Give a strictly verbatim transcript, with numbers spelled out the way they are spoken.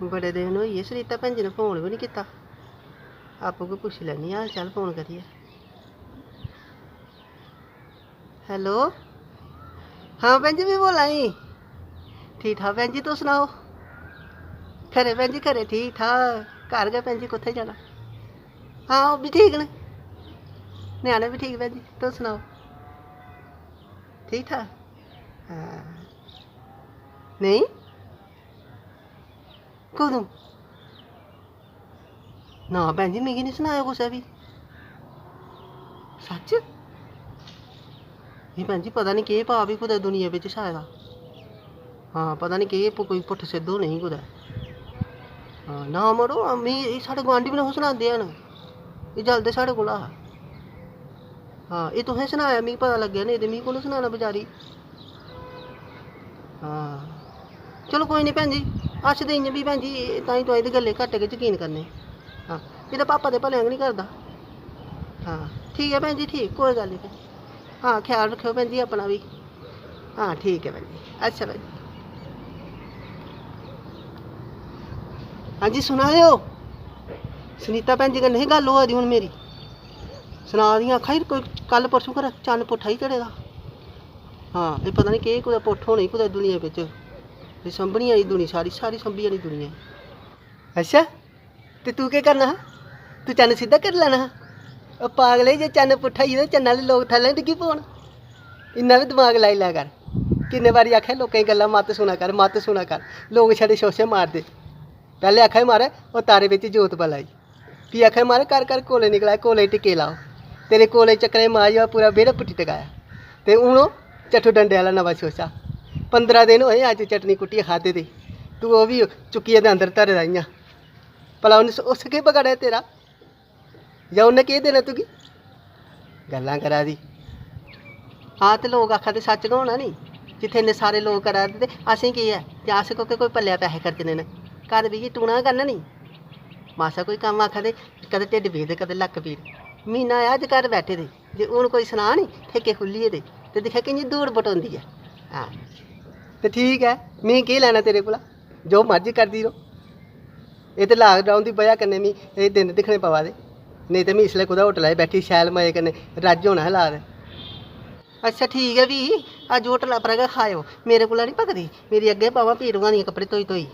बड़े दिन होई गे, सरिता भैन जी ने फोन बी निं कीता। आपूं गै पुच्छी लैन्नी आं हाल चाल फोन करियै। हैलो, हां भैन जी, में बोल्ला नी। ठीक ठाक भैन जी, तुस सनाओ? खरे भैन जी, खरे, ठीक ठाक। घर गै भैन जी, कुत्थै जाना? हां, ओह् बी ठीक न, ञ्याणे बी ठीक भैन जी। तुस सनाओ, ठीक ठाक? हां। नेईं, कदूं? ना भैन जी, मिगी निं सनाया कुसै बी। सच्च? एह् भैन जी, पता निं केह् पाप ही कुतै दुनिया बिच छाए दा। हां, पता निं केह् प-, कोई पुट्ठ सिद्ध होने ही कुतै। हां, ना मड़ो, मी, एह् साढ़े गुआंढी बी नेईं सनांदे हैन। एह् जलदे साढ़े कोला। हां, एह् तुसें सनाया, मिगी पता लग्गेआ, नेईं ते मिगी कु'न सनाना बचारी। हां, चलो कोई निं भैन जी, अस ते इ'यां बी भैन जी, ताईं तुआईं दी गल्लें घट्ट गै जकीन करने। हां, एह्दा पापा ते भलेआं गै निं करदा। हां, ठीक ऐ भैन जी, ठीक, कोई गल्ल निं। हां, ख्याल रक्खेओ भैन जी अपना बी। हां, ठीक ऐ भैन जी, अच्छा भैन जी। हां जी, सुना दे ओ? सुनीता भैन जी कन्नै ही गल्ल होआ दी हून मेरी। सना दियां, आखा दी कोई कल परसों कर चन्न पुट्ठा ही चढ़े दा। हां, एह् पता निं केह् कुतै पुट्ठ होनी कुतै दुनिया बिच। एह् संभनी आई दुनिया सारी, सारी संभी जानी दुनिया। अच्छा, ते तूं केह् करना हा? तूं चन्न सिद्धा करी लैना हा। ओ पागले, जे चन्न पुट्ठा होई गेआ ते चन्नै आह्ले लोक थल्लै डिग्गी पौन। इन्ना बी दमाग लाई लै कर। किन्ने बारी आखेआ लोकें दी गल्लां मत सुना कर, मत सुना कर। लोक छड़े शोशे मारदे। पैह्लें आखा दे, "मारै, ओह् तारे बिच जोत बला दी।" फ्ही आखा दे, "मारै, घर घर कोले निकला दे, कोले टिक्के लाओ।" तेरे कोले चक्करें मारी होआ पूरा बेह्ड़ा पुट्टी टकाया। ते हून ओह् चट्टू डंडे आह्ला नमां शोशा। पंदरां दिन होए अज्ज चटनी कुट्टियै खाद्धे दे। तूं ओह् बी चुक्कियै ते अंदर धरे दा इ'यां। भला उन्न, उस केह् बगाड़ेआ तेरा? जां उन्नै केह् देना तुगी? गल्लां करा दी। हां, ते लोक आखा दे सच्च गै होना नी। जित्थै इन्ने सारे लोक करा दे ते असें केह् ऐ? ते अस कोह्के कोई पल्लेआ पैहे खर्चने न? घर बेहियै टूना गै करना नी। मासा कोई कम्म आखा दे, कदें ढिड्ड पीड़ ते कदें लक्क पीड़। म्हीना आया अज्ज घर बैठे दे, जे हून कोई सनाऽ नी ठेके खु'ल्ली गेदे, ते दिक्खेआ कि'यां धूड़ बटोंदी ऐ। हां, ते ठीक ऐ, में केह् लैना तेरे कोला? जो मर्जी करदी रौह्। एह् ते lockdown दी बजह कन्नै मी एह् दिन दिक्खने पवा दे, नेईं ते मी इसलै कुतै होटलै च बैठी शैल मजे कन्नै रज्ज होना हा ला दे। अच्छा ठीक ऐ फ्ही, अज्ज होटला परा गै खाएओ, मेरे कोला निं पकदी, मेरी अग्गें बाह्मां पीड़ होआ दियां कपड़े धोई धोई।